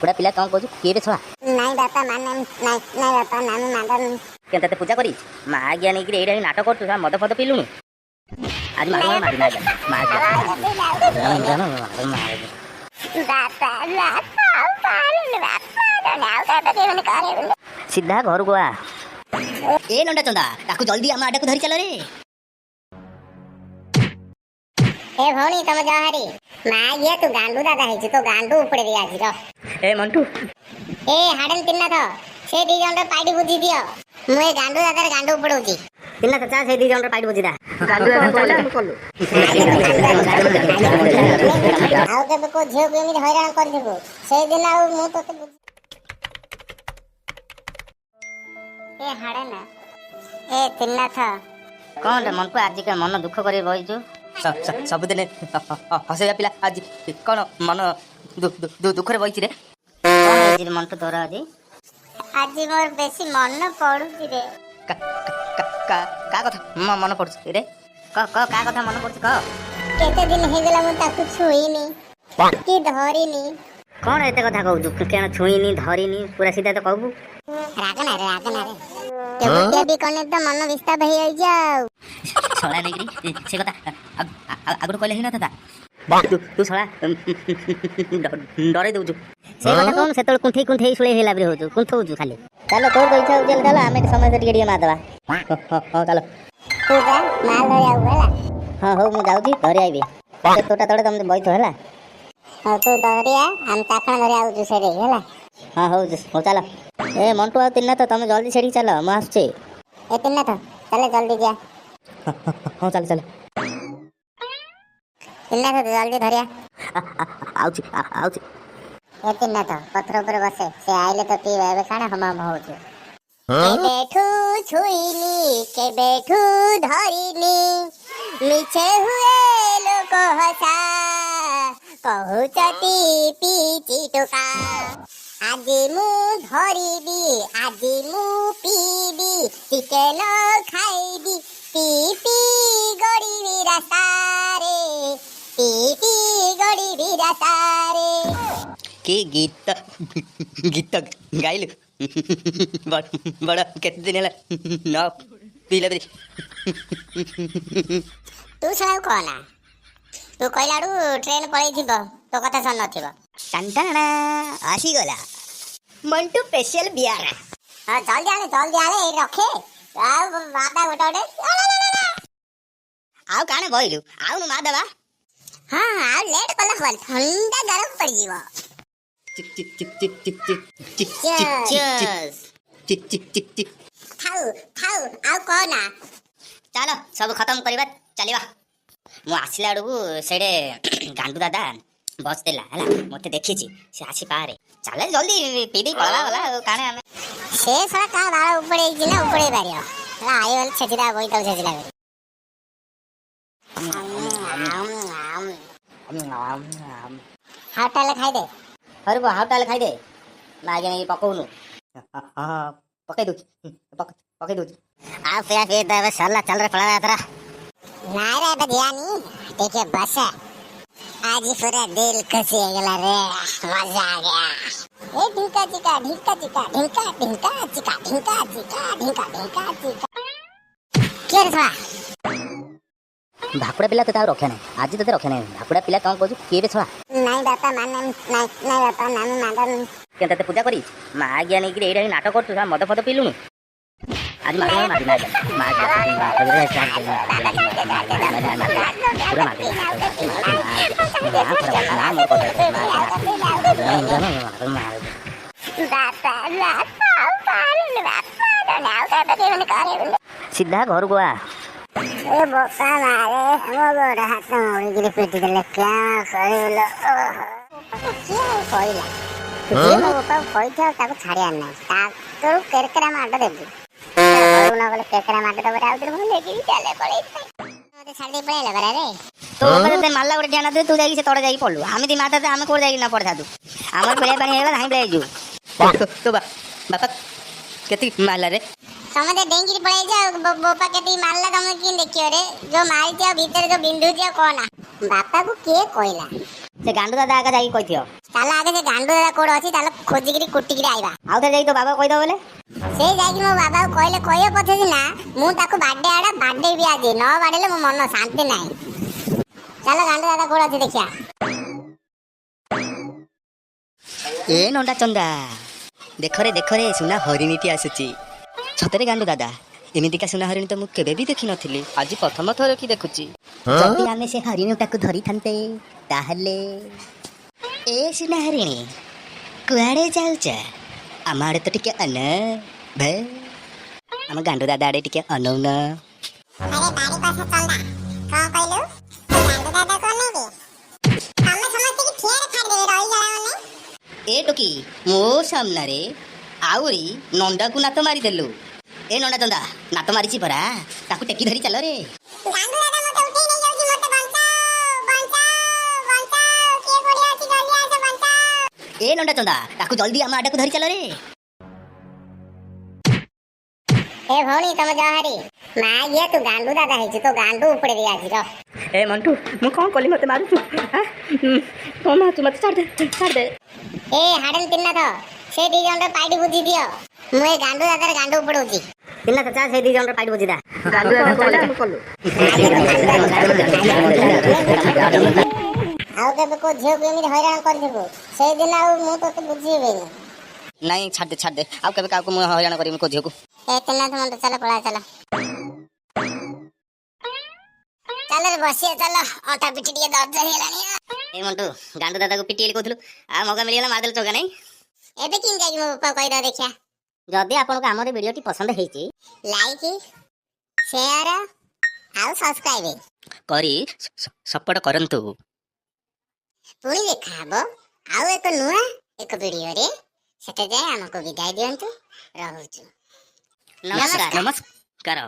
ବୁଢ଼ା ପିଲା, କଣ କହୁଛୁ? କିଏ ରେ ଛୁଆ? ନାଇଁ ବାପା, ମାନେ ନାଇଁ ନାଇଁ ବାପା, ନାନୁ ମାଡ। କେନ୍ ତତେ ପୂଜା କରି ମା ଆଜ୍ଞା ନେଇକିରି ଏଇଟା ହିଁ ନାଟକ କରୁଛୁ? ଶଳା, ମଦ ଫଦ ପିଇଲୁଣୁ ଆଜି? ମାରୁ ମାରି ମାରି ମାରି। ବାପା ବାପା, ଆଉ ପାରୁନି ବାପା, ଆଉ କେବେ କରିବୁନି। ସିଧା ଘରକୁ ଆ। ଏ ନଣ୍ଡା ଚନ୍ଦା, ତାକୁ ଜଲ୍ଦି ଆମ ଆଡକୁ ଧରି ଚାଲ ରେ। ଏ ଭଉଣୀ, ତମେ ଯାଅ ହାରି। ମା ଇଏ, ତୁ ଗାଣ୍ଡୁ ଦାଦା ହେଇଛୁ, ତୋ ଗାଣ୍ଡୁ ଉପରେ ଦିଆ ଆଜି ର। ଏ ମଣ୍ଟୁ। ଏ ହାଡେନ ତିନିନାଥ, ସେ ଦି ଜଣର ପାଇଟି ବୁଝି ଦିଅ, ମୁଁ ଏ ଗାଣ୍ଡୁ ଦାଦାର ଗାଣ୍ଡୁ ଉପଡଉଛି। ତିନିନାଥ, ଚା ସେ ଦି ଜଣର ପାଇଟି ବୁଝିଦା। କଲୁ। ଆଉ କେବେ କୋଉ ଝିଅକୁ ଏମିତି ହଇରାଣ କରିଥିବୁ, ସେଇଦିନ ଆଉ ମୁଁ ତୋତେ ବୁଝି। ଏ ହାଡେନ, ଏ ତିନିନାଥ। କଣ ରେ ମଣ୍ଟୁ, ଆଜିକା ମନ ଦୁଃଖ କରି ବଇଛୁ? ସବୁଦିନେ ହସେଇବା ପିଲା ଆଜି କଣ ମନ ଦୁଃଖରେ ବଇଛି ରେ? କଣ ହେଇଛି ରେ ମଣ୍ଟୁ ତୋର ଆଜି? ଆଜି ମୋର ବେଶୀ ମନ ପଡୁଛି ରେ। କା କଥା ମନ ପଡୁଛି ରେ? କହ କହ, କା କଥା ମନ ପଡୁଛି କହ। କେତେ ଦିନ ହେଇଗଲା ମୁଁ ତାକୁ ଛୁଇଁନି କି ଧରିନି। କଣ ଏତେ କଥା କହୁଛୁ? କେଣ ଛୁଇଁନି ଧରିନି, ପୁରା ସିଧା ତ କହିବୁ। ରାଗ ନା ରେ, ରାଗ ନା ରେ, କେବେ ବି କନେ ତ ମନ ବିସ୍ତାପ ହେଇଯାଇଛି ଆଉ। ଶଳା ନେଇକିରି ସେ କଥା ଆଗରୁ କହିଲେ ହେଇନଥାନ୍ତା? ତୁ ଶଳା ଡରେଇ ଦଉଛୁ। ସେ କଥା କହୁନୁ ସେତେବେଳେ, କୁନ୍ଥେଇ କୁନ୍ଥେଇ ଶୁଳେଇ ହେଲା ପରି ହଉଛୁ, କୁନ୍ଥଉଛୁ ଖାଲି। ଚାଲ, ତୋର ତ ଇଚ୍ଛା ହଉଛି ହେଲେ ଚାଲ, ଆମେ ଏଠି ସମସ୍ତେ ଟିକେ ଟିକେ ମାରିଦେବା। ହଁ, ଚାଲ। ତୁ ଯା ମାଲ ଧରିବାକୁ, ହେଲା? ହଁ, ହଉ, ମୁଁ ଯାଉଛି ଧରି ଆଇବି। ସେ ତୋଟା ତଳେ ତମେ ବଇଥ, ହେଲା? ହଉ, ତୁ ଧରିଆ, ଆମେ ଚାଖଣ ଧରି ଆଉଛୁ ସେଠି, ହେଲା? ହଁ, ହଉ ହଉ, ଚାଲ। ଏ ମଣ୍ଟୁ ଆଉ ତିନିନାଥ, ତମେ ଜଲ୍ଦି ସେଠିକି ଚାଲ, ମୁଁ ଆସୁଛି। ଏ ତିନିନାଥ, ଚାଲେ ଜଲ୍ଦି ଯା। ହଁ, ଚାଲ ଚାଲ। ତିନିନାଥ, ଜଲ୍ଦି ଧରିଆ। ଆଉଛି ଆଉଛି। ଏ ତିନିନାଥ, ପଥର ଉପରେ ବସେ, ସେ ଆଇଲେ ତ ପିଇବା। ଏବେ କାଣା ହମ ହମ ହଉଛୁ? କେବେଠୁ ଛୁଇନି, କେବେଠୁ ଧରିନି, ମିଛେ ହୁଏ ଲୋକ ହସା, କହୁଛନ୍ତି ପିଚି ଟୋକା। ଆଜି ମୁଁ ଧରିବି, ଆଜି ମୁଁ ପିଇବି, ଚିକେନ ଖାଇବି, ପି ପି ଗଡ଼ିବି ରାସ୍ତାରେ, ପି ପି ଗଡ଼ିବି ରାସ୍ତାରେ। କି ଗୀତ ଗୀତ ଗାଇଲୁ ବଡ଼, କେତେ ଦିନ ହେଲା ନ ପିଇଲା ପରି। ତୁ ଶଳାକୁ କହନା, ତୁ କହିଲା ବେଳକୁ ଟ୍ରେନ ପଳେଇଥିବ, ତୋ କଥା ସରି ନଥିବ। ଟଣ୍ଟଣା, ଆସିଗଲା ମଣ୍ଟୁ ସ୍ପେଶାଲ ବିୟାର। ହଁ, ଜଲ୍ଦି ଆଣେ, ଜଲ୍ଦି ଆଣେ, ଏଇଠି ରଖେ ଆଉ ବାଦା ଗୋଟେ ଗୋଟେ। ଆଉ କାଣେ ବଇଲୁ? ଆଉ ମା ଦେବା। ହଁ, ଆଉ ଲେଟ୍ କଲେ ହବନି, ଥଣ୍ଡା ଗରମ ପଡ଼ିଯିବ। Cheers! ଥାଉ ଥାଉ, ଆଉ କହନା। ଚାଲ, ସବୁ ଖତମ କରିବା, ଚାଲିବା। ମୁଁ ଆସିଲା ବେଳକୁ ସେଇଠି ଗାଣ୍ଡୁ ଦାଦା ବସିଥିଲା, ହେଲା? ମତେ ଦେଖିଛି ସେ, ଆସିପାରେ। ଚାଲେ, ଜଲ୍ଦି ପିଇ ଦେଇ ପଳେଇବା ଗଲା। ଆଉ କାଣେ ଆମେ? ସେ ଶଳା କାହା ବାଳ ଉପଡେଇଛି ନା ଉପଡେଇ ପାରିବ? ହେଲା, ଆଇଗଲେ ଛେଚିଦା, ବୋଇତାଉ ଛେଚିଲା କରି। ହାଉ ତାହେଲେ ଖାଇଦେ। ଆରେ ହାଉ ତାହେଲେ ଖାଇଦେ। ନା ଆଜ୍ଞା, ନେଇକି ପକଉନୁ? ହଁ, ପକେଇ ଦଉଛି, ପକେଇ ଦଉଛି। ଆଉ ପିଆ ପିଇ ତ ଏବେ ସରିଲା, ଚାଲରେ ପଳେଇବା ଏଥର। ନାଇଁ ରେ, ଏବେ ଦିଆନି, ଟିକେ ବସ। ଆଜି ପୁରା ଦିଲ ଖୁସି ହେଇଗଲା ରେ, ମଜା आ गया। ଏ ଢିଙ୍କା ଚିକା ଢିଙ୍କା ଚିକା ଢିଙ୍କା ଢିଙ୍କା ଚିକା ଢିଙ୍କା ଚିକା ଢିଙ୍କା ଢିଙ୍କା ଚିକା। କିଏ ରେ ଶଳା? ଭାକୁଡ଼ା ପିଲା, ତୋତେ ଆଉ ରକ୍ଷା ନାହିଁ, ଆଜି ତୋତେ ରକ୍ଷା ନାହିଁ। ଭାକୁଡ଼ା ପିଲା, କଣ କହୁଛୁ? କିଏ ରେ ଛୁଆ? ନାଇଁ ବାପା, ମାନେ ନାଇଁ ନାଇଁ ବାପା, ନାନୁ ମାଡ। କେନ୍ ତତେ ପୂଜା କରି ମା ଆଜ୍ଞା ନେଇକିରି ଏଇଟା ହିଁ ନାଟକ କରୁଛୁ? ଶଳା, ମଦ ଫଦ ପିଇଲୁଣୁ ଆଜି? ମାରୁ ମାରି ମାରି ପୁରା ମାରି। ବାପା ବାପା, ଆଉ ପାରୁନି ବାପା, ଆଉ କେବେ କେମିତି କରିବୁନି। ସିଧା ଘରକୁ ଆ। ଏ ବୋପା ମାରେ, ମୋ ଗୋଡ ହାତ ମୋଡ଼ିକିରି ପିଟି ଦେଲେ, କଣ କରିବୁ ଲୋ? କିଏ ଆଉ କହିଲା? ଯିଏ ମୋ ବୋପାକୁ କହିଥିବ ତାକୁ ଛାଡ଼ିବାର ନାହିଁ। ତା ତୋର କେରକେରା ମାଡ଼ ଦେବୁ। ଘରକୁ ନ ଗଲେ କେରକେରା ମାଡ଼ ଦେବରେ। ଆଉ ଥରେ ଭଲ ଚାଲେ, ପଳେଇ ମତେ ଛାଡ଼ି ଦେଇ ପଳେଇଲା ପରା ରେ। ତୋ ବାପା ତତେ ମାରିଲା ଗୋଟେ ଡିଆନା, ତୁ ଯାଇକି ସେ ତଳେ ଯାଇକି ପଡିଲୁ। ଆମେ ଦି ମାରିଥାନ୍ତୁ, ଆମେ କୋଉଠି ଯାଇକି ନ ପଡ଼ିଥାନ୍ତୁ? ଆମର ପିଳିଆ ପାଣି ହେଇଗଲା, ଧାଇଁ ପଳେଇ ଯାଇଛୁ। ତୋ ବାପା କେତିକି ମାରିଲା ରେ? ସମସ୍ତେ ଡେଇଁକିରି ପଳେଇଛ ଆଉ ବୋପା କେତିକି ମାରିଲା ତମେ କିଏ ଦେଖିବ ରେ? ଯୋଉ ମାରିଛି ଆଉ ଭିତରେ ଯୋଉ ବିନ୍ଧୁଛି, ଆଉ କହନା। ବାପାକୁ କିଏ କହିଲା? ସେ ଗାଣ୍ଡୁ ଦାଦା ଆଗ ଯାଇକି କହିଥିବ। ଚାଲ, ଆଗେ ସେ ଗାଣ୍ଡୁ ଦାଦା କୋଉଠି ଅଛି ଚାଲ ଖୋଜିକିରି କୁଟିକିରି ଆଇବା। ଆଉ ଥରେ ଯାଇକି ତୋ ବାବା କହିଦବ ବୋଲେ। ସେ ଯାଇକି ମୋ ବାବାକୁ କହିଲେ କହିବ ପଛେ ସିନା, ମୁଁ ତାକୁ ବାଡେ ଆଡା ବାଡେଇବି। ଆଜି ନ ବାଡେଇଲେ ମୋ ମନ ଶାନ୍ତି ନାହିଁ। ଚାଲ, ଗାଣ୍ଡୁ ଦାଦା କୋଉଠି ଅଛି ଦେଖିବା। ଏ ନଣ୍ଡା ଚନ୍ଦା, ଦେଖରେ ଦେଖରେ, ସୁନା ହରିଣୀଟି ଆସୁଛି। ସତରେ ଗାଣ୍ଡୁ ଦାଦା, ଏମିତିକା ସୁନା ହରିଣୀ ତ ମୁଁ କେବେ ବି ଦେଖିନଥିଲି, ଆଜି ପ୍ରଥମ ଥର କି ଦେଖୁଛି। ଯଦି ଆମେ ସେ ହରିଣୀଟାକୁ ଧରିଥାନ୍ତେ ତାହେଲେ। ଏ ସୁନା ହରିଣୀ, କୁଆଡ଼େ ଯାଉଛ? ଆମ ଆଡ଼େ ତ ଟିକେ ଅନ ଭେ, ଆମ ଗାଣ୍ଡୁ ଦାଦା ଆଡ଼େ ଟିକେ ଅନଉନ। ଆରେ ବାରି ପାଖ ଚନ୍ଦା, କଣ କହିଲୁ? ସେ ଗାଣ୍ଡୁ ଦାଦା କଣ ନେବି? ତମେ ସମସ୍ତେ କି ଠିଆରେ ଛାଡ଼ିଦେବେ ରହିଗଲା ମାନେ। ଏ ଟୋକି, ମୋ ସାମ୍ନାରେ ଆହୁରି ନଣ୍ଡାକୁ ନାତ ମାରିଦେଲୁ। ଏ ନଣ୍ଡା ଚନ୍ଦା, ନାତ ମାରିଛି ପରା, ତାକୁ ଟେକି ଧରି ଚାଲ ରେ। ଗାଣ୍ଡୁ ଦାଦା ମତେ ଉଠେଇ ନେଇଯାଉଛି, ମତେ ବଞ୍ଚାଅ, ବଞ୍ଚାଅ, ବଞ୍ଚାଅ, କିଏ କୋଉଠି ଅଛି ଜଲ୍ଦି ଆସ, ବଞ୍ଚାଅ। ଏ ନଣ୍ଡା ଚନ୍ଦା, ତାକୁ ଜଲ୍ଦି ଆମ ଆଡକୁ ଧରି ଚାଲ ରେ। ଏ ଭଉଣୀ, ତମେ ଯାଅ ହାରି। ମା ଇଏ, ତୁ ଗାଣ୍ଡୁ ଦାଦା ହେଇଛୁ, ତୋ ଗାଣ୍ଡୁ ଉପରେ ଦେଇ ଆଜି ରହ। ଏ ମଣ୍ଟୁ, ମୁଁ କ'ଣ କଲି? ମୋତେ ମାରୁଛୁ? କ'ଣ ମାରୁଛୁ ମୋତେ? ଛାଡ଼ିଦେ, ଛାଡ଼ିଦେ। ଏ ହାଡେନ ତିନିନାଥ, ସେ ଦି ଜଣର ପାଇଟି ବୁଝି ଦିଅ, ମୁଁ ଏ ଗାଣ୍ଡୁ ଦାଦାର ଗାଣ୍ଡୁ ଉପଡଉଛି। ତିନିନାଥ, ଚା ସେଇ ଦି ଜଣର ପାଇଟି ବୁଝିଦା। ଗାଣ୍ଡୁ ଦାଦା କହିଲା ମୁଁ କଲୁ। ଆଉ କେବେ କୋଉ ଝିଅକୁ ଏମିତି ହଇରାଣ କରିଥିବୁ, ସେଇଦିନ ଆଉ ମୁଁ ତୋତେ ବୁଝେଇବିନି। ନାଇଁ, ଛାଡ଼ିଦେ, ଛାଡ଼ିଦେ। ଆଉ କେବେ କାହାକୁ ମୁଁ ହଇରାଣ କରିବି କୋଉ ଝିଅକୁ। ଏ ତିନିନାଥ ମଣ୍ଟୁ, ଚାଲ ପଳା, ଚାଲ ଚାଲ ବସିଆ ଚାଲ, ଅଣ୍ଟା ପିଠି ଟିକେ ଦରଜ ହେଇଗଲାଣି। ଏ ମଣ୍ଟୁ, ଗାଣ୍ଡୁ ଦାଦାକୁ ପିଟି ବୋଲି କହୁଥିଲୁ, ଆଉ ମଗା ମିଳିଗଲା, ମାରିଦେଲୁ ଚଗା ନାଇଁ। ଏବେ କେମିତି ଯାଇକି ମୋ ବାପା କହିଦବ ଦେଖିଆ। ଯଦି ଆପଣଙ୍କୁ ଆମର ଭିଡ଼ିଓଟି ପସନ୍ଦ ହେଇଛି, ଲାଇକ୍, ସେୟାର ଆଉ ସବସ୍କ୍ରାଇବ କରି ସପୋର୍ଟ କରନ୍ତୁ। ପୁଣି ଦେଖାହବ ଆଉ ଏକ ନୂଆ ଏକ ଭିଡ଼ିଓରେ। ସେତେ ଯାଏ ଆମକୁ ବିଦାୟ ଦିଅନ୍ତୁ, ରହୁଛୁ। ନମସ୍କାର, ନମସ୍କାର।